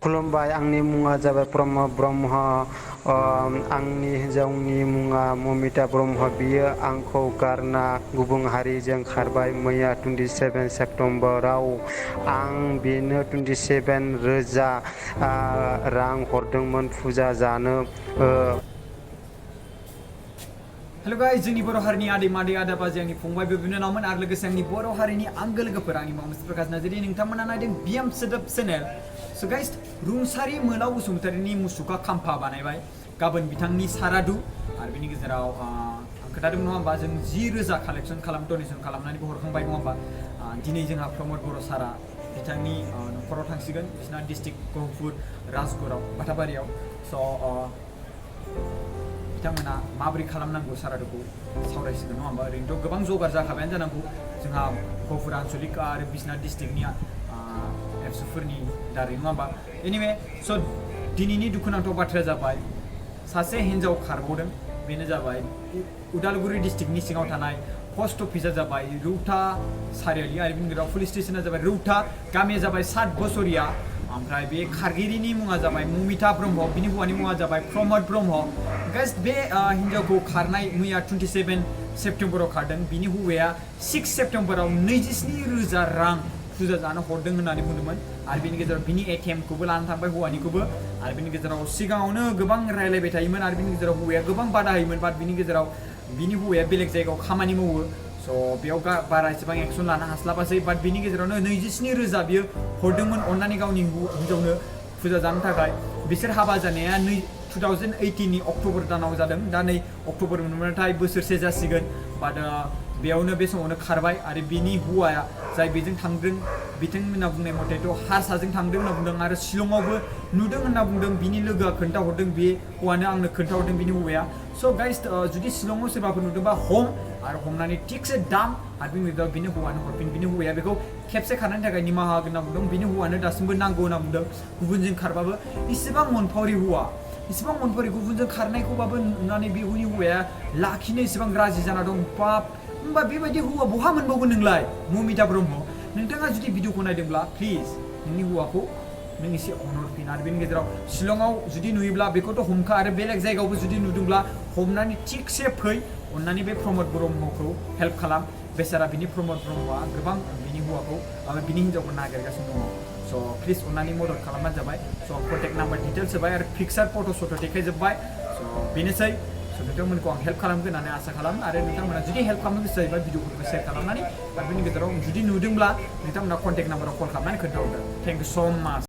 खुलुमबाय आंनि मुङा जाबाय प्रमद ब्रह्म आंनि हिन्जावनि मुङा ममिता ब्रह्म बियो आंखौ गारना गुबुन हारिजों खारबाय मैया 27 सेप्तेम्बराव आं बेनो 27,000 रां हरदोंमोन फुजा जानो हेलो गाइस जोंनि बर' हारिनि आदै मादै आदा बाजै आंनि फंबाय बिनानावमोन आरो लोगोसे आंनि बर' हारिनि आंगो लोगोफोर आंनि मुङा प्रकाश नार्जारि नोंथांमोना नायदों बिएम सोदोब चेनेल स' गाइस रुंसारि मोलाव बसुमतारिनि मुसुखा खाम्फा बानायबाय गाबोन बिथांनि सारादु आरो बेनि गेजेराव आं खोन्थादों नङा होमबा जों 10,000 कालेक्सन डनेसन खालामनानै हरखांबाय नङा होमबा दिनै जोंहा प्रमद बर' सारा बिथांनि न'खराव थांसिगोन बिसिना डिस्ट्रिक्ट गहपुर राजगड़आव बाथाबारियाव स' बिथांमोना माबोरै खालामनांगौ सारादुखौ सावरायसिगोन नङा होमबा ओरैनोथ' गोबां जगार जाखाबायानो जानांगौ जोंहा गहपुर आनसलिक आरो बिसनाथ डिस्ट्रिक्टनि एबसुफोरनि दारै नङा होमबा एनिवे स' दिनैनि दुखुनांथाव बाथ्राया जाबाय सासे हिन्जाव खारबावदों बेनो जाबाय उदालगुरि डिस्ट्रिक्टनि सिङाव थानाय पस्ट अफिसा जाबाय रौता सारियालि आरो बेनि गेजेराव पुलिस स्टेसना जाबाय रौता गामिया जाबाय 7 बोसोरिया ओमफ्राय बे खारगिरिनि मुङा जाबाय ममिता ब्रह्म बिनि हौवानि मुङा जाबाय प्रमद ब्रह्म गाइस बे हिन्जावखौ खारनाय मैया 27 सेप्तेम्बराव खारदों बिनि हौवाया 6 सेप्तेम्बराव 27,000 रां फुजा जानो हरदों होननानै बुंदोंमोन आरो बेनि गेजेराव बिनि एटिएमखौबो लानानै थांबाय हौवानिखौबो आरो बेनि गेजेराव सिगाङावनो गोबां रायलायबाय थायोमोन आरो बेनि गेजेराव हौवाया गोबां बादा होयोमोन बाट बिनि गेजेराव बिनि हौवाया बेलेग जायगायाव खामानि मावो स' बेयाव बारा एसेबां एक्सन लानो हास्लाबासै बाट बिनि गेजेरावनो 27,000 बियो हरदोंमोन अननानै गावनि हिन्जावनो फुजा जानो थाखाय बिसोर हाबा जानाया 2018 नि अक्ट'बर दानाव जादों दा नै अक्ट'बर मोनबाथाय बोसोरसे जासिगोन बाट बेयावनो बे समावनो खारबाय आरो बिनि हौवाया जाय बेजों थांदों बिथांमोनहा बुंनाय मथेथ' हारसाजों थांदों होनना बुंदों आरो शिलंआवबो नुदों होनना बुंदों बिनि लोगोआ खोन्थाहरदों बे हौवानो आंनो खोन्थाहरदों बिनि हौवाया स' गाइस जुदि शिलंआव सोरबाफोर नुदोंबा आरो हमनानै थिगसे दाम आरो बिनि गेजेराव बिनि हौवानो हरफिन बिनि हौवाया बेखौ खेबसे खारनायनि थाखाय निमाहा होगोन होनना बुंदों बिनि हौवानो दासिमबो नांगौ होनना बुंदों गुबुनजों खारबाबो इसेबां मोनफावरि हौवा इसेबां मोनफावरि गुबुनजों खारनायखौबाबो नुनानै बेनि हौवाया लाखिनो इसेबां राजि जाना दं बाप होमबा बेबायदि हौवा बहा मोनबावगोन नोंलाय ममिता ब्रह्म नोंथाङा जुदि भिडिअखौ नायदोंब्ला प्लिज नोंनि हौवाखौ नों एसे अनहरफिन आरो बेनि गेजेराव शिलंआव जुदि नुयोब्ला बेखौथ' हमखा आरो बेलेग जायगायावबो जुदि नुदोंब्ला हमनानै थिगसे फै अननानै बे प्रमद ब्रह्मखौ हेल्प खालाम बेसारा बिनि प्रमद ब्रह्मआ गोबां बिनि हौवाखौ बिनि हिन्जावखौ नागिरगासिनो दङ स' प्लिज अननानै मदद खालामबानो जाबाय स' कन्टेक्ट नाम्बार डिटेल्स होबाय आरो पिक्सार फट' देखायजोब्बाय स' बेनोसै स' नोंथांमोनखौ आं हेल्प खालामगोन होननानै आसा खालामो आरो नोंथांमोना जुदि हेल्प खालामनो गोसो जायोबा भिडिअफोरखौ शेयार खालामनानै आरो बेनि गेजेराव जुदि नुदोंब्ला नोंथांमोना कन्टेक्ट नाम्बाराव कल खालामनानै खोन्थाहरदो थेंक इउ स' माच